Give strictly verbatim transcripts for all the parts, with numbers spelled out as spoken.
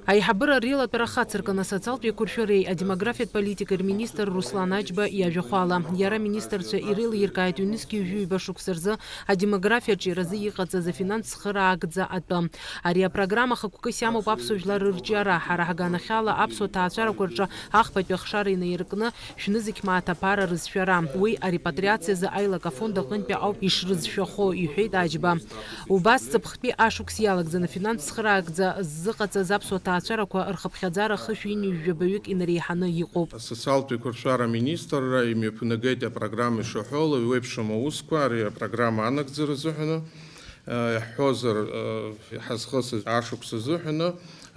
Аиҳабыра реилатәара хацыркын асоциалтә еиқәыршәареи адемографиатә политикеи рминистр Руслан Аџьба иажәахәала. Иара аминистрцәа иреилиркааит ҩнызқьи ҩажәи ҩба шықәса рзы адемографиа аҿиаразы иҟаҵаз афинанс цхыраагӡа атәы. Ари апрограмма хықәкыс иамоуп аԥсуа жәлар рырҿиара. Ҳара ҳганахьала аԥсуа ҭаацәарақәа рҿы ахԥатәи ахшара инаиркны шәнызқь мааҭ аԥара рызшәара. Уи арепатриациазы аилак афонд аҟынтәи ауп ишрызшәахо, иҳәеит Аџьба. Убас ҵыԥхтәи ашықәс иалагӡаны финанс цхыраагӡа ззыҟаҵаз аԥсуа ҭаацәарақәа рхыԥхьаӡара хышә ҩынҩажәи жәабаҩык инареиҳаны иҟоуп. Асоциалтә еиқәыршәара аминистрра имҩаԥнагеит апрограмма ишаҳәо еиуеиԥшым аусқәа ари апрограмма анагӡара азыҳәаны. Иаҳҳәозар, иҳазхысыз ашықәс азыҳәаны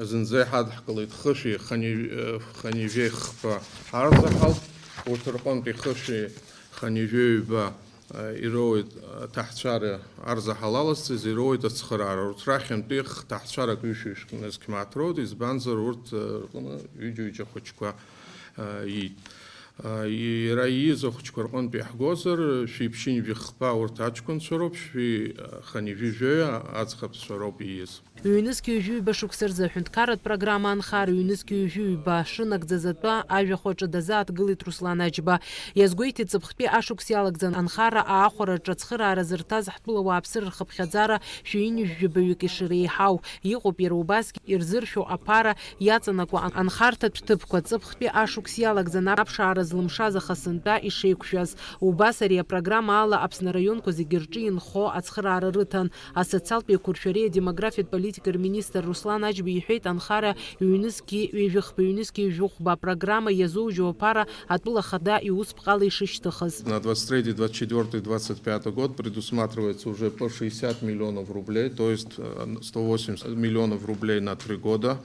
зынӡа иҳадҳкылеит хышәи хани-, ханижәеи хԥа арзаҳал, урҭ рҟынтәи хышәи ханижәеи ҩба ироуеит аҭаҳцәара арзаҳал алазҵаз, ироуеит ацхыраара. Урҭ рахьынтәи хҭаҳцәарак ҩышәи шәнызқь мааҭ роуеит, избанзар урҭ рҟны ҩыџьа-ҩыџьа хәыҷқәа иит. Иара ииз ахәыҷқәа рҟынтә иаҳгозар, шәи ԥшьынҩажәи хԥа урҭ аҷкәынцәа роуп, шәи ханижәи жәаҩа аӡӷабцәа роуп ииз. Ҩнызқьи ҩажәи ҩба шықәса рзы аҳәынҭқарратә программа анхара ҩнызқьи ҩажәи ҩба шынагӡаз атәы ажәахә аҿы дазааҭгылеит Руслан Аџьба. Иазгәеиҭеит, ҵыԥхтәи ашықәс иалагӡан анхара аахәараҿы ацхыраара зырҭаз ҳтәыла ауааԥсыра рхыԥхьаӡара шәи ҩынҩажәи жәабаҩык ишреиҳау. Иҟоуп иара убасгьы ирзыршәо аԥара иаҵанакуа анхарҭатә ҭыԥқәа, ҵыԥхтәи ашықәс иалагӡан аԥшаара злымшаз ахасынтәа ишеиқәшәаз. Убас ари апрограмма ала Аԥсны араионқәа зегьы рҿы инхо ацхыраара рыҭан. Асоциалтә еиқәыршәареи адемографиатә политикеи рминистр Руслан Аџьба иҳәеит, анхара ҩнызқьи ҩажәи хԥа, ҩнызқьи ҩажәи хәба апрограмма иазоужьуа аԥара атәыла ахада иусԥҟала ишышьҭыхыз. На двадцать третий, двадцать четвёртый, двадцать пятый год предусматривается уже по шестьдесят миллионов рублей, то есть, э, сто восемьдесят миллионов рублей на три года.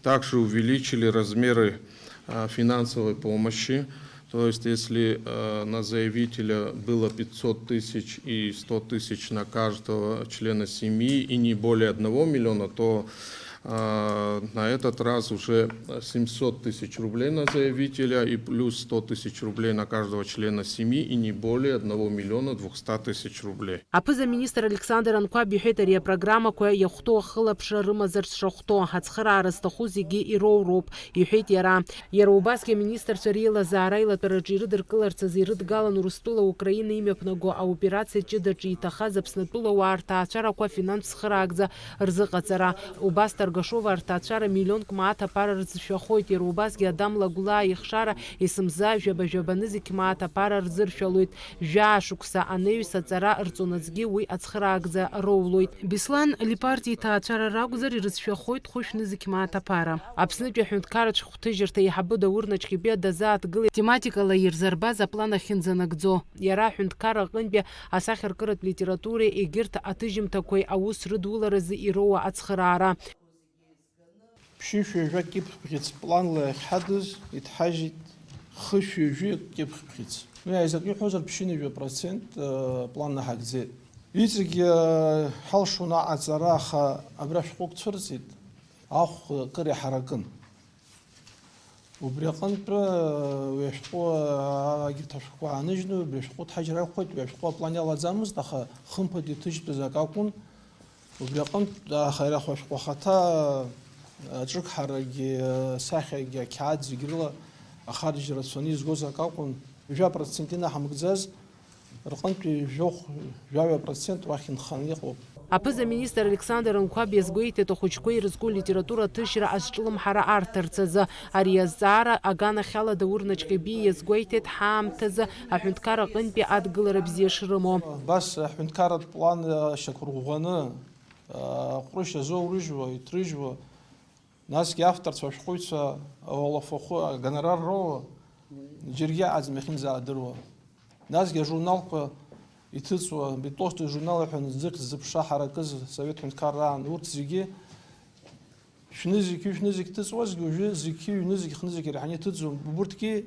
Также увеличили размеры, э, финансовой помощи. То есть, если, э, на заявителя было пятьсот тысяч и сто тысяч на каждого члена семьи и не более одного миллиона, то, э, на этот раз уже семьсот тысяч рублей на заявителя и плюс сто тысяч рублей на каждого члена семьи и не более одного миллиона двухсот тысяч рублей. Аԥыза-министр Александр Анқәаб иҳәеит, ари апрограммақәа иахәҭоу ахылаԥшра рымазарц шахәҭоу, ацхыраара зҭаху зегьы ироуроуп, иҳәеит иара. Иара убасгьы аминистрцәа реилазаара аилатәараҿы ирыдыркыларц азы ирыдгалан Урыстәыла Украина имҩаԥнаго аоперациа ҷыдаҿы иҭахаз Аԥснытәылауаа рҭаацәарақәа афинанс цхыраагӡа рзыҟаҵара. Убас Ҭаргашова рҭаацәара миллионк мааҭ аԥара рзышәахоит, иара убасгьы Адам Лагәлаа ихшара есымза жәаба-жәаба нызқь мааҭ аԥара рзыршәалоит. Жәаа шықәса анаҩс аҵара рҵонаҵгьы уи ацхыраагӡа роулоит. Беслан Липарти иҭаацәара ракәзар, ирыцәшәахоит хәышә нызқь мааҭ аԥара. Аԥснытәи аҳәынҭқарратә шәҟәҭыжьырҭа аиҳабы Даур Наҷҟьебиа дазааҭгылеит тематикала ирзарбаз аплан ахьынӡанагӡо. Иара аҳәынҭқарра аҟынтәи асахьаркыратә литературеи егьырҭ аҭыжьымҭақәеи аус рыдуларазы ироуа ацхыраара. Ԥшьышәи жәа кьыԥхьбӷьыц планла иахьҳадыз иҭҳажьит хышәи жәа кьыԥхьбӷьыц. Уи аизакны иҳәозар, ԥшьынҩажәа процент, э, планла ҳагӡеит. Иҵегьы, э, ҳалшон аҟаҵара, аха абра шәҟәык цәырҵит, ахә акыр иҳаракын. Убри аҟынтә, э, уи ашәҟәы, э, егьырҭ ашәҟәқәа ааныжьны, убри ашәҟәы ҭҳажьыр акәхеит, уи ашәҟәы аплан иалаӡамызт, аха хымԥада иҭыжьтәыз акы акәын. Убри аҟынтә, аха иара ашәҟәы ахаҭа, аҿыгҳарагьы, асахьагьы, ақьаад зегь рыла ахарџь рацәаны изгоз акы акәын. Жәа процент инаҳамгӡаз рҟынтәи жәохә, жәаҩа процент уахь инханы иҟоуп. Аԥыза-министр Александр Анқәаб иазгәеиҭеит, ахәыҷқәа ирызку алитература аҭыжьра азҿлымҳара арҭарц азы. Ари азҵаара аганахьала Даур Наҷҟьебиа иазгәеиҭеит, ҳаамҭазы аҳәынҭқар аҟынтәи адгылара бзиа шрымоу. Абас аҳәынҭқарратә план шьақәырӷәӷәаны, аҟәрышь азоурыжьуа, иҭрыжьуа, насгьы авторцәа, ашәҟәыҩҩцәа ауалафахәы агонорар роуа, џьаргьы аӡым иахьынӡаадыруа. Насгьы ажурналқәа иҭыҵуа, Бетовски ажурнал ҳәа зыхьӡ-зыԥша ҳаракыз Совет ҳәынҭқарраан, урҭ зегьы шәнызқь, ҩышәнызқь ҭыҵуазгьы, уажәы зқьи ҩнызқь, хнызқь иреиҳаны иҭыҵуам. Убурҭгьы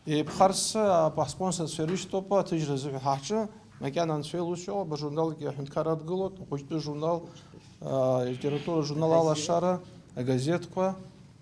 еиԥхарс апоспонсорцәа ирышьҭоуп аҭыжьра азыҳәа ҳаҳҿы, макьана анцәа илшо, абри ажурналгьы аҳәынҭқар адгылоит, ахәыҷтәы журнал, а, алитература журнал Алашара, агазеҭқәа.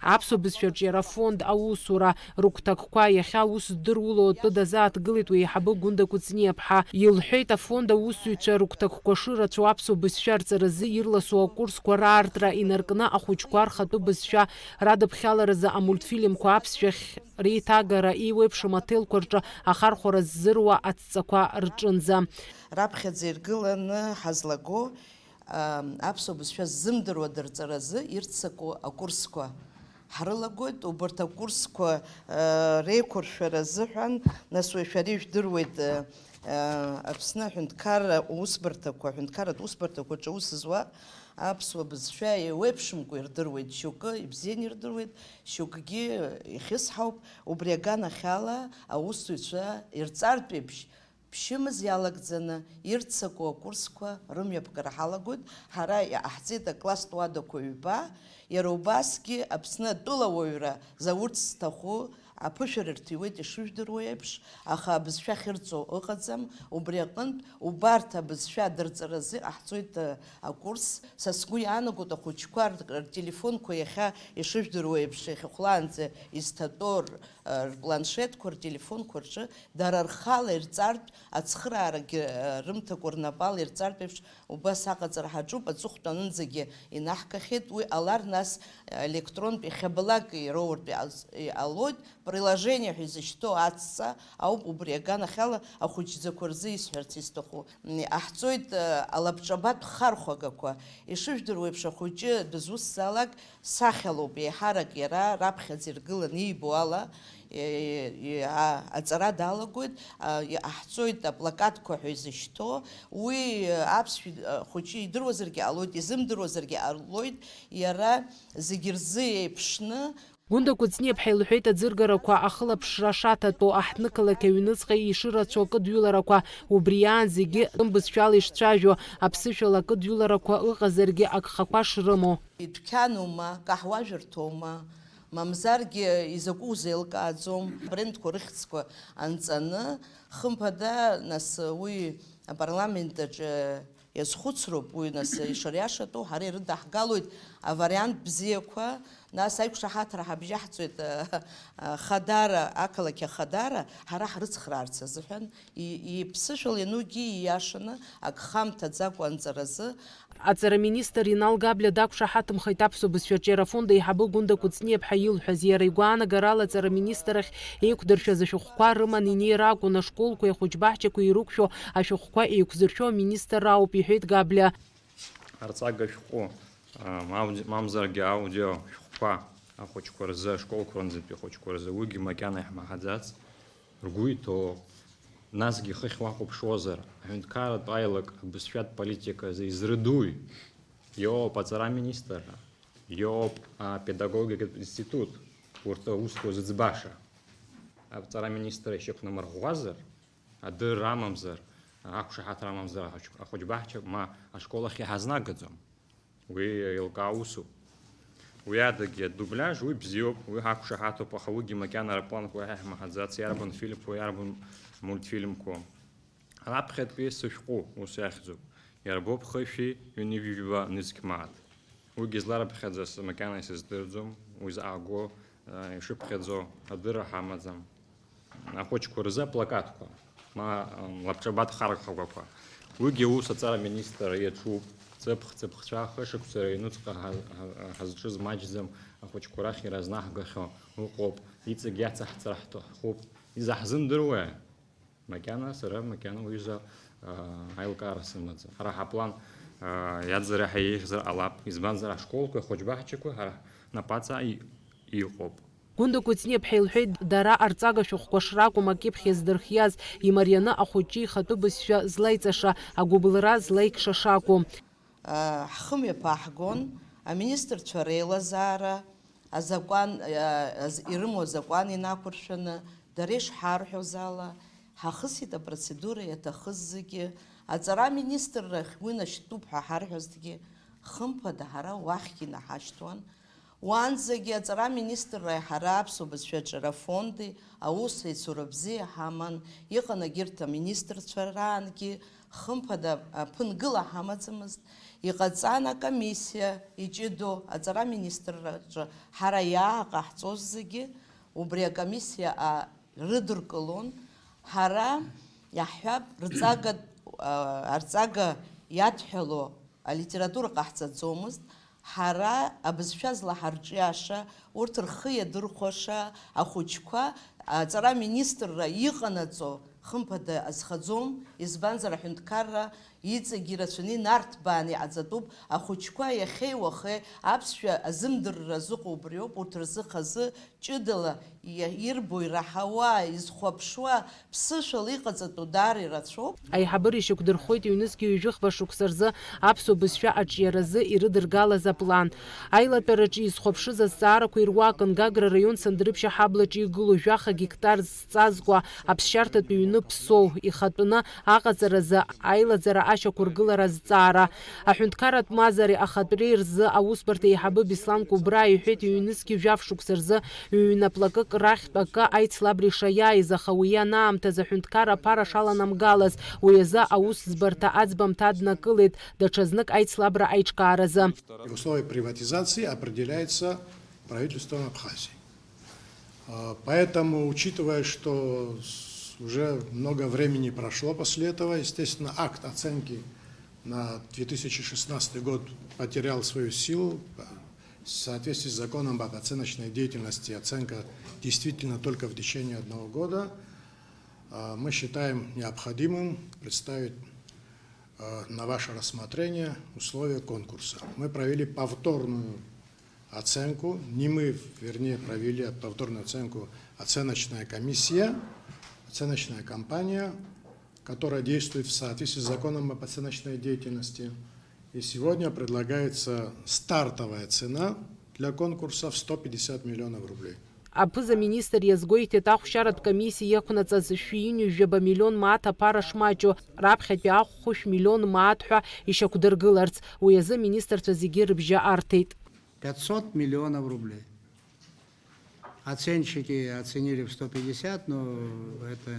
Аԥсуа бызшәа аҿиара афонд аусура рыгәҭакқәа иахьа аус здыруло атәы дазааҭгылеит уи аиҳабы Гәында Кәыҵниаԥҳа. Илҳәеит, афонд аусзуҩцәа рыгәҭакқәа шырацәоу аԥсуа бызшәа арҵаразы ирласу акурсқәа раартра инаркны ахәыҷқәа рхатәы бызшәа радыԥхьаларазы амультфильмқәа аԥсшәахь реиҭагара еиуеиԥшым аҭелқәа рҿы ахархәара ззыруа адҵақәа рҿынӡа. Раԥхьаӡа иргыланы ҳазлаго, аа, аԥсуа бызшәа ззымдыруа дырҵаразы ирццакуа акурсқәа ҳрылагоит. Убарҭ акурсқәа, аа, реиқәыршәара азыҳәан, нас уи шәара ижәдыруеит, аа, Аԥсны аҳәынҭқарра усбарҭақәа, аҳәынҭқарратә усбарҭақәа рҿы аус зуа аԥсуа бызшәа еиуеиԥшымкәа ирдыруеит, шьоукы ибзианы ирдыруеит, шьоукгьы ихьысҳауп. Убри аганахьала аусзуҩцәа ирҵартә еиԥш, ԥшьымз иалагӡаны ирццакуа акурсқәа рымҩаԥгара ҳалагоит. Ҳара иҟаҳҵеит акласстә уадақәа ҩба, иара убасгьы Аԥсны атәылауаҩра заурц зҭаху аԥышәара рҭиуеит ишыжәдыруа еиԥш, аха абызшәа ахьырҵо ыҟаӡам. Убри аҟынтә, убарҭ абызшәа адырҵаразы иҟаҳҵоит, э, акурс. Са сгәы иаанагоит, ахәыҷқәа р-, ртелефонқәа иахьа ишыжәдыруа еиԥш, иахьахәлаанӡа изҭатәоу р-, э, рпланшетқәа, ртелефонқәа рҿы дара рхала ирҵартә, ацхыраарагьы, э, рымҭакәа рнапала ирҵартә еиԥш, убас аҟаҵара ҳаҿуп, аҵыхәтәанынӡагьы инаҳгахьеит. Уи ҟалар, нас, э, електронтә иахьабалак ироуртә иҟаз-, иҟалоит, приложение ҳәа изышьҭоу адҵа ауп убри аганахьала ахәыҷӡақәа рзы исҳәарц исҭаху. М, иҟаҳҵоит, э, алабҿабатә хархәагақәа. Ишыжәдыруа еиԥш, ахәыҷы дызусҭзаалак сахьалоуп, еиҳарак иара раԥхьаӡа иргыланы иибо ала, е-, е-, а-, аҵара далагоит, а, иҟаҳҵоит аплакатқәа ҳәа изышьҭоу. Уи, э, аԥсшәа, э, хәыҷы идыруазаргьы ҟалоит, изымдыруазаргьы ҟалоит, иара зегьы рзы еиԥшны. Гәында Кәыҵниаԥҳа илҳәеит, аӡыргарақәа ахылаԥшра шаҭатәоу аҳҭнықалақь аҩныҵҟа ишырацәоу акыдҩыларақәа, убри аан зегьы тәым бызшәала ишцәажәо, аԥсышәала акыдҩыларақәа ыҟазаргьы агхақәа шрымоу. Идәқьанума, каҳуажәырҭоума, мамзаргьы изакәу узеилкааӡом, абрендқәа рыхьӡқәа анҵаны, хымԥада, нас, уи апарламент аҿы иазхәыцроуп, уи, нас, ишариашатәу ҳара ирыдаҳгалоит авариант бзиақәа, нас аиқәшаҳаҭра ҳабжьаҳҵоит, а, а, Хадара, ақалақь Ахадара ҳара ҳрыцхраарц азыҳәан, и-, иԥсышәала ианугьы ииашаны, ак хамҭаӡакәа анҵаразы. Аҵараминистр Инал Габлиа дақәшаҳаҭымхеит аԥсуа бызшәа аҿиара афонд аиҳабы Гәында Кәыҵниаԥҳа илҳәаз. Иара игәаанагарала аҵараминистр ахь еиқәдыршәаз ашәҟәқәа рыманы инеир акәын, ашколқәеи ахәыҷбаҳчақәеи ирықәшәо ашәҟәқәа еиқәзыршәо аминистр ауп, иҳәеит Габлиа. Арҵага шәҟәы, а, мамз-, мамзаргьы аудио шәҟәқәа, ахәыҷқәа рзы, ашколқәа рынӡатәи ахәыҷқәа рзы, уигьы макьана иаҳмаҳаӡац, ргәы иҭоу, насгьы хыхь уахәаԥшуазар, аҳәынҭқарратә аилак абызшәатә политика азы изрыдуи? Иоуп аҵара аминистрра, иоуп апедагогикатә институт, урҭ аусқәа зыӡбаша. Аҵара аминистр ишьақәнамырӷәӷәазар, адырра амамзар, ақәшаҳаҭра амамзар, ахәыҷ-, ахәыҷбаҳча ма ашкол ахь иҳазнагаӡом. Уи еилкаау усуп. Уи адагьы адубляж, уи бзиоуп, уи ҳақәшаҳаҭуп, аха уигьы макьана апланқәа иаҳмаҳаӡац, иарбан фильмқәоу, иарбан мультфильмқәоу. Раԥхьатәи сышәҟәы ус иахьӡуп, иарбоуп хышәи ҩынҩажәи жәба нызқь мааҭ. Уигьы зларыԥхьаӡаз макьана исыздырӡом, уи заҟа гәы, э, ишыԥхьаӡо адырра ҳамаӡам. Ахәыҷқәа рзы аплакатқәа, ма, м, лабҿабатә хархәагақәа. Уигьы аус аҵара аминистр иаҿуп. Ҵыԥх-ҵыԥхцәа хышықәса рыҩнуҵҟа ҳа-, ҳа-, ҳазҿыз маҷӡам, ахәыҷқәа рахь иразнахгахьоу ыҟоуп, иҵегь иацаҳҵар ҳҭахуп. Изаҳзымдыруеи? Макьана сара, макьана уҩыза, аа, аилкаара сымаӡам. Ҳара ҳаплан, аа, иаӡара ҳәа еиӷьзар ҟалап, избанзар, ашколқәеи ахәыҷбаҳчақәеи ҳара ҳнапаҵаҟа и-, иҟоуп. Гәында Кәыҵниаԥҳа илҳәеит, дара арҵага шәҟәқәа шракәым акьыԥхь иаздырхиаз, имарианы ахәыҷы ихатәы бызшәа злаиҵаша, агәыбылра злаикша шакәу. Ҳхымҩаԥааҳгон аминистрцәа реилазаара, азакәан, а, аз-, ирымоу азакәан инақәыршәаны, дара ишҳарҳәоз ала, ҳахысит апроцедура иаҭахыз зегьы. Аҵара аминистррахь уи нашьҭтәуп ҳәа ҳарҳәазҭгьы, хымԥада, ҳара уахьгьы инаҳашьҭуан. Уаанӡагьы аҵара аминистрреи ҳара аԥсуа бызшәа аҿиара афонди аус еицура бзиа ҳаман, иҟан егьырҭ аминистрцәа раангьы, Хымԥада, аԥынгыла ҳамаӡамызт. Иҟаҵан акомиссиа иҷыдоу аҵара министрраҿы ҳара иааҟаҳҵоз зегьы, убри акомиссиа, а, рыдыркылон. Ҳара иаҳҳәап, рҵага, а, арҵага иадҳәало алитература ҟаҳҵаӡомызт. Ҳара абызшәа злаҳарҿиаша, урҭ рхы иадырхәаша ахәыҷқәа аҵара аминистрра иҟанаҵо, хымԥада, азхаӡом, избанзар, аҳәынҭқарра иҵегь ирацәаны инарҭбааны иҟаҵатәуп. Ахәыҷқәа иахьеи уахеи аԥсшәа азымдырра азыҟоу убриоуп, урҭ рзы хазы ҷыдала иа-, ирбо, ираҳауа, изхәаԥшуа, ԥсышәала иҟаҵатәу даара ирацәоуп. Аиҳабыра ишьақәдырхоит ҩнызқьи ҩажәи хԥа шықәса рзы аԥсуа бызшәа аҿиаразы ирыдыргалаз аплан. Аилатәараҿы изхәаԥшыз азҵаарақәа ируакын Гагра араион Сандрыԥшь аҳаблаҿы игылоу жәаха гектар зҵазкуа аԥсшьарҭатә ҩны Ԥсоу ихатәны аҟаҵаразы аилаӡара ашьақәыргылара азҵаара. Аҳәынҭқарратә мазареи ахатәреи рзы аусбарҭа еиҳабы Беслан Кәыбраа иҳәеит, ҩнызқьи жәаф шықәса рзы ҩнаплакык рахьтә акы аицлабра ишаиааиз, аха уи анаамҭаз аҳәынҭқарра аԥара шаланамгалаз, уи азы аусӡбарҭа аӡбамҭа аднакылеит, даҽазнык аицлабра аиҿкааразы. И в условиях приватизации определяется правительством Абхазии. А, поэтому, учитывая, что с-, уже много времени прошло после этого, естественно, акт оценки на две тысячи шестнадцатый год потерял свою силу. В соответствии с законом об оценочной деятельности оценка действительно только в течение одного года. А, мы считаем необходимым представить, а, на ваше рассмотрение условия конкурса. Мы провели повторную оценку, не мы, вернее, провели повторную оценку, оценочная комиссия, оценочная компания, которая действует в соответствии с законом об оценочной деятельности. И сегодня предлагается стартовая цена для конкурса в сто пятьдесят миллионов рублей. Аԥыза-министр иазгәеиҭеит, ахәшьаратә комиссиа иақәнаҵаз шәи ҩажәаба миллион мааҭ аԥара шмаҷу, раԥхьатәи ахә хәышә миллион мааҭ ҳәа ишьақәдыргыларц, уи азы аминистрцәа зегьы рыбжьы арҭеит. Пятьсот миллионов рублей. Оценщики оценили в сто пятьдесят, но это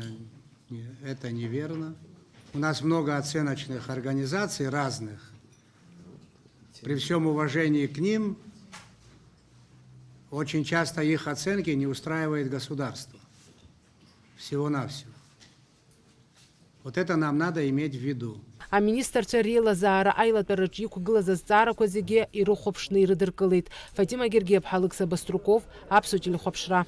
не, это неверно. У нас много оценочных организаций разных. При всём уважении к ним, очень часто их оценки не устраивает государство. Всего-навсего. Вот это нам надо иметь в виду. Аминистрцәа реилазаара аилатәараҿы иқәгылаз азҵаарақәа зегьы ирыхәаԥшны ирыдыркылеит. Фатима Гергиаԥҳа, Алықьса Баструков, Аԥсуа телехәаԥшра.